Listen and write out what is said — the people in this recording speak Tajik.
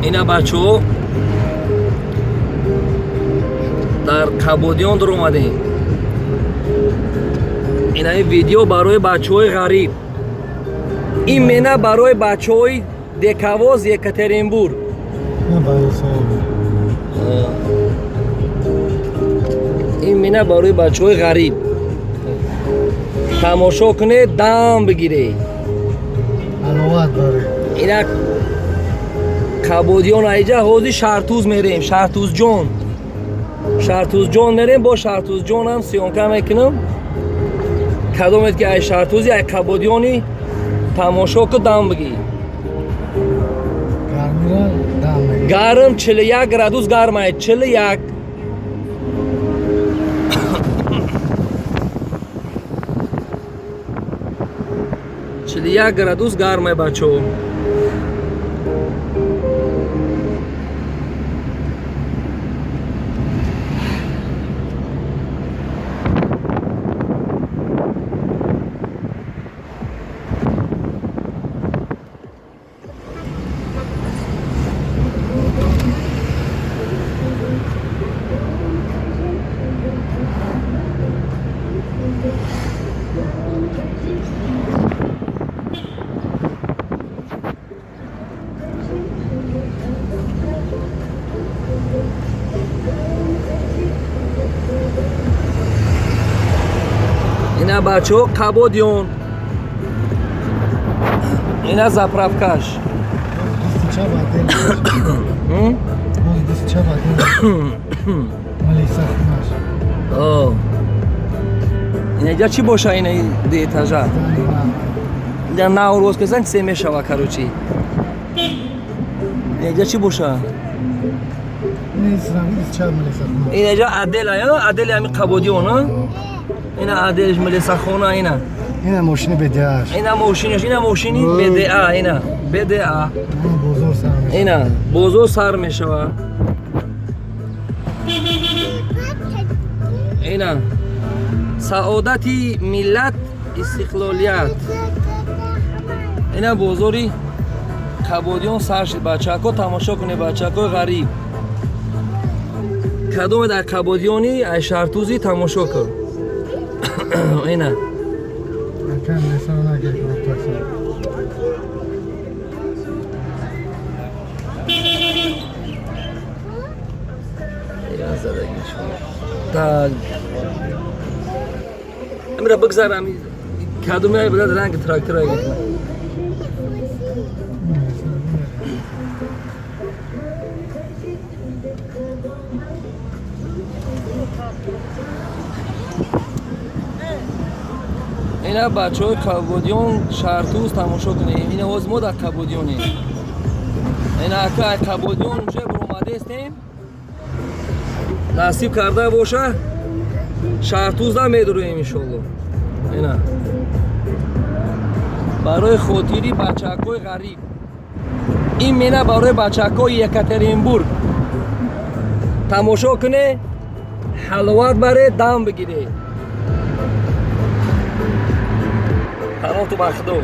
Ина бачаҳо дар Қабодиён дуромадем. Инаи видео барои бачаҳои ғариб. Ин мена барои бачаҳои Декавоз Екатеринбург. Ин мена барои бачаҳои ғариб. Тамошо кунед, дам бигиред. Инак Қабодиён айҷа ҳозир Шаҳртуз мерем, Шаҳртузҷон. Шаҳртузҷон мерем, бо Шаҳртузҷонам съёмка мекунам. Кадомед ки ай Шаҳртузи, ай Қабодиёни тамошо ку, дам бигир. Гарм 41 градус гарм ай, 41. 41 градус гарм ай бачаҳо. Ина бачаҳо Қабодиён. Ина заправкаш. Инаҷа чӣ боша ина дуэтажа? Инаҷа навроз касан се мешава, короче. Инаҷа чӣ боша? Инаҷа отдел, отдели ҳами Қабодиён, а? Ина отделш милисахона ина. Ина мошини БДА. Ина мошинаш, ина мошини БДА, ина БДА. Бозор сар мешава. Ина бозор сар мешава. Ина саодати миллат, истиқлолият. Ина бозори Қабодиён сар шид. Бачаҳако тамошо кунед, бачаҳакои ғариб. Кадоме дар Қабодиёни ай Шаҳртузӣ тамошо кун. Ина. Так. Амира бигзарам. Кадоме бирад ранги трактора гирифта. Ина бачаҳои Қабодиён Шаҳртуз тамошо кунем. Ина ҳозир мо дар Қабодиёнем. Ина ака ай Қабодиён уже буромадаестем. Насиб карда боша Шаҳртузда медуроем иншолло. Ина барои хотири бачаҳакои ғариб. Ин мена барои бачаҳакои Екатеринбург. Тамошо куне, ҳаловат баре, дам бигире. Паноҳ ту ба Худо.